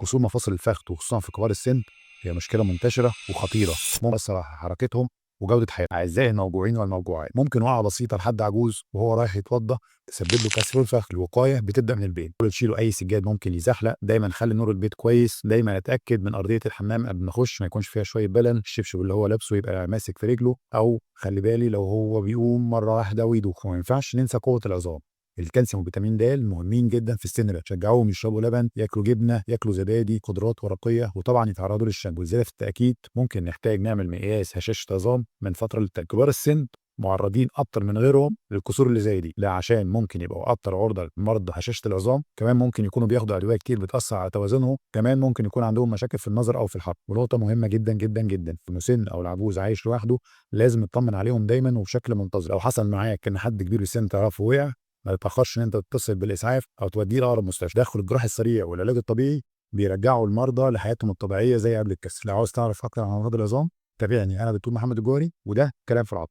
كسور مفاصل الفخذ وخصوصا في كبار السن هي مشكلة منتشرة وخطيرة، ممكن تأثر على حركتهم وجوده حياتهم. اعزائي الموجوعين والموجوعات، ممكن وقعه بسيطة لحد عجوز وهو رايح يتوضى تسبب له كسر الفخذ. الوقاية بتبدا من البيت، تشيلوا اي سجاد ممكن يزحلق، دايما خلي نور البيت كويس، دايما اتاكد من ارضية الحمام قبل ما اخش ما يكونش فيها شوية بلل، الشبشب اللي هو لابسه يبقى ماسك في رجله، او خلي بالي لو هو بيقوم مرة واحدة ويدوخ. وما ينفعش ننسى قوة العظام، الكالسيوم وفيتامين د مهمين جدا في السن ده، شجعوهم يشربوا لبن، ياكلوا جبنه، ياكلوا زبادي، خضروات ورقية، وطبعا يتعرضوا للشمس. وزيادة في التاكيد ممكن نحتاج نعمل مقياس هشاشة عظام من فترة للتانيه. كبار السن معرضين اكتر من غيرهم للكسور اللي زي دي، لا عشان ممكن يبقوا اكتر عرضه لمرض هشاشة العظام، كمان ممكن يكونوا بياخدوا ادوية كتير بتاثر على توازنهم، كمان ممكن يكون عندهم مشاكل في النظر او في الحركة. ونقطة مهمة جدا جدا جدا، في المسن او العجوز عايش لوحده لازم نطمن عليهم دايما وبشكل منتظم. لو حصل معاك ان حد كبير السن تعرفه وقع، ما تتاخرش ان انت تتصل بالاسعاف او توديه لاقرب مستشفى. تدخل الجراحي السريع والعلاج الطبيعي بيرجعوا المرضى لحياتهم الطبيعية زي قبل الكسر. لو عاوز تعرف اكتر عن امراض العظام تابعني، انا دكتور محمد الجوهري، وده كلام في العظم.